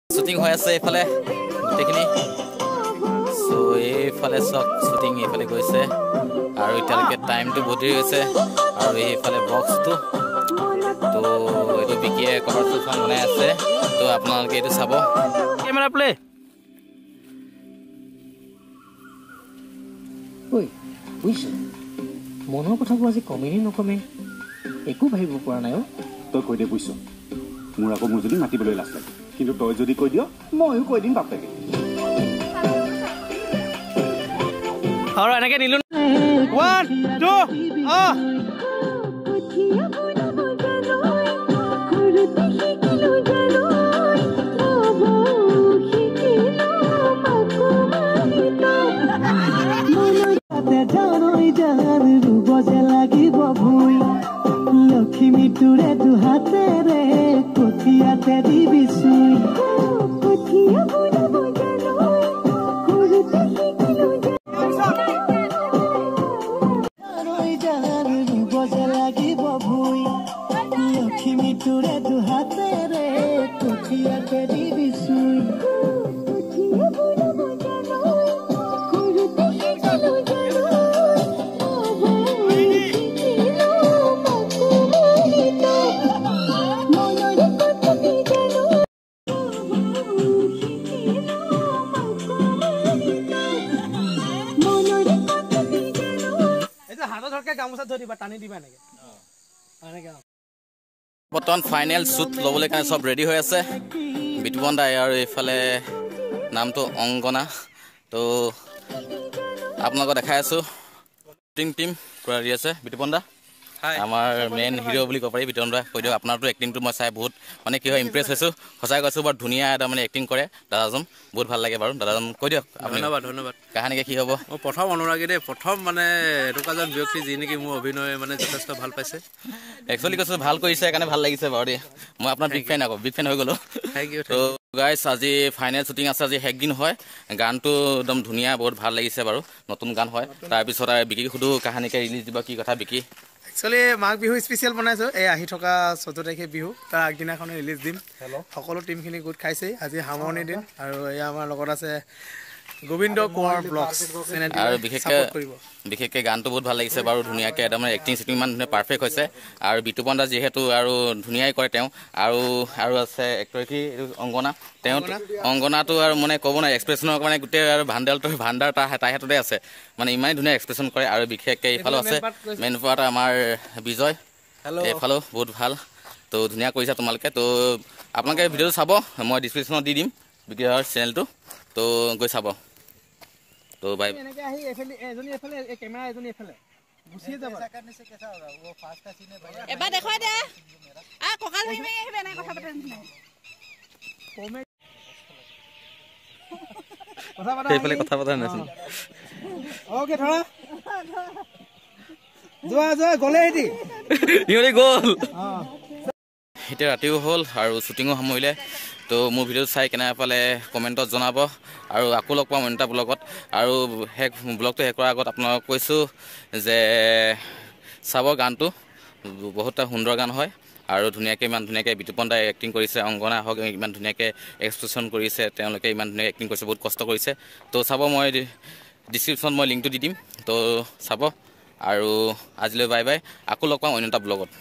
Shooting হৈ আছে এইফালে গোটেইখিনি। চ' এইফালে চব শ্বুটিং এইফালে গৈছে আৰু এতিয়ালৈকে টাইমটো বহুত দেৰি হৈছে। আৰু এইফালে বক্সটো, তো এইটো বিকিয়ে কভাৰ চুখন বনাই আছে, তো আপোনালোকে এইটো চাব। Camera play. ঐ বুজিছ, মনৰ কথাবোৰ আজি কমে নে নকমে একো ভাবিব পৰা নাই অ'। তই কৈ দে বুজিছ, মোৰ আকৌ মোৰ যদি মাতিবলৈ লাজ লাগে, কিন্তু তই যদি কৈ দিয় ময়ো কৈ দিম বাপেকে। আৰু এনেকে নিলো 1 2 লখিমী তোৰে দুহাতেৰে কঠীয়াতে দিবি চুই। লাগিব ভুই লখিমী তোৰে দুহাতেৰে কঠীয়াতে দিবি চুই। বৰ্তমান ফাইনেল শ্বুট ল'বলৈ কাৰণে চব ৰেডি হৈ আছে। বিতুপন দাই আৰু এইফালে নামটো অংগনা, তো আপোনালোকক দেখাই আছোঁ। শ্বুটিং টিম পূৰা ৰেডি আছে। বিতুপন দা আমাৰ মেইন হিৰ' বুলি ক'ব পাৰি। বিতুপন দা কৈ দিয়ক, আপোনাৰতো এক্টিংটো মই চাই বহুত মানে কি হয় ইমপ্ৰেছ হৈছোঁ, সঁচাই কৈছোঁ। বৰ ধুনীয়া এটা মানে এক্টিং কৰে দাদাজন, বহুত ভাল লাগে বাৰু। দাদাজন কৈ দিয়ক। ধন্যবাদ ধন্যবাদ। কাহানিকে কি হ'ব? মই প্ৰথম অনুৰাগী দেই, প্ৰথম মানে এনেকুৱা এজন ব্যক্তি যি নেকি মোৰ অভিনয় মানে যথেষ্ট ভাল পাইছে। একচুৱেলি কৈছোঁ ভাল কৰিছে সেইকাৰণে ভাল লাগিছে বাৰু দেই। মই আপোনাৰ বিগ ফেন, আকৌ বিগ ফেন হৈ গ'লোঁ। Thank U. তো গাইছ আজি ফাইনেল শ্বুটিং আছে, আজি শেষ দিন হয়। গানটো একদম ধুনীয়া, বহুত ভাল লাগিছে বাৰু, নতুন গান হয়। তাৰপিছত আৰু বিকি সুধো কাহানিকে ৰিলিজ দিব, কি কথা বিকি? একচুৱেলি মাঘ বিহু স্পেচিয়েল বনাইছোঁ, এই আহি থকা 14 তাৰিখে বিহু, তাৰ আগদিনাখনে ৰিলিজ দিম। সকলো টিমখিনি গোট খাইছেই, আজি সামৰণি দিন। আৰু এয়া আমাৰ লগত আছে গোবিন্দ কোঁৱৰ ব্লগছ চেনেলটো আৰু ছাপোৰ্ট কৰিব। বিশেষকৈ গানটো বহুত ভাল লাগিছে বাৰু, ধুনীয়াকৈ একদম এক্টিং চেক্টিং ইমান ধুনীয়া পাৰফেক্ট হৈছে। আৰু বিতুপন দা যিহেতু আৰু ধুনীয়াই কৰে তেওঁ। আৰু আৰু আছে এক্টৰ কি এইটো অংগনা, তেওঁ অংগনাটো আৰু মানে ক'ব নোৱাৰি, এক্সপ্ৰেছনৰ কাৰণে গোটেই আৰু ভাণ্ডাৰটো ভাণ্ডাৰ তাৰ হাততে আছে, মানে ইমানেই ধুনীয়া এক্সপ্ৰেছন কৰে। আৰু বিশেষকৈ এইফালেও আছে মেইন পাৰ্ট আমাৰ বিজয়, এইফালেও বহুত ভাল। তো ধুনীয়া কৰিছা তোমালোকে। তো আপোনালোকে ভিডিঅ'টো চাব, মই ডিছক্ৰিপশ্যনত দি দিম বিজয়ৰ চেনেলটো, তো গৈ চাব। তো বাই। এনেকে আহি এইফালে এজনী এফালে কেমেৰা এজনী এফালে গুচিয়ে যাব। এবাৰ দেখুৱাই দে। আ কঁকাল ভাঙি ভাঙি আহিব, এনেকে কথা পাতে নিচিনা। সেইফালে কথা পতা নাছিল। অ'কে ধৰা, যোৱা যোৱা, গ'লে সিহঁতি সিহঁতি গ'ল। এতিয়া ৰাতিও হ'ল আৰু শ্বুটিঙো সামৰিলে। তো মোৰ ভিডিঅ'টো চাই কেনে পালে কমেণ্টত জনাব, আৰু আকৌ লগ পাম অন্য এটা ব্লগত। আৰু শেষ ব্লগটো শেষ কৰাৰ আগত আপোনালোকক কৈছোঁ যে চাব গানটো, বহুত সুন্দৰ গান হয় আৰু ধুনীয়াকৈ ইমান ধুনীয়াকৈ বিতুপন দাই এক্টিং কৰিছে, অংগনা হওক ইমান ধুনীয়াকৈ এক্সপ্ৰেছন কৰিছে, তেওঁলোকে ইমান ধুনীয়াকৈ এক্টিং কৰিছে, বহুত কষ্ট কৰিছে। তো চাব, মই ডিছক্ৰিপশ্যনত মই লিংকটো দি দিম, তো চাব। আৰু আজিলৈ বাই বাই, আকৌ লগ পাম অন্য এটা ব্লগত।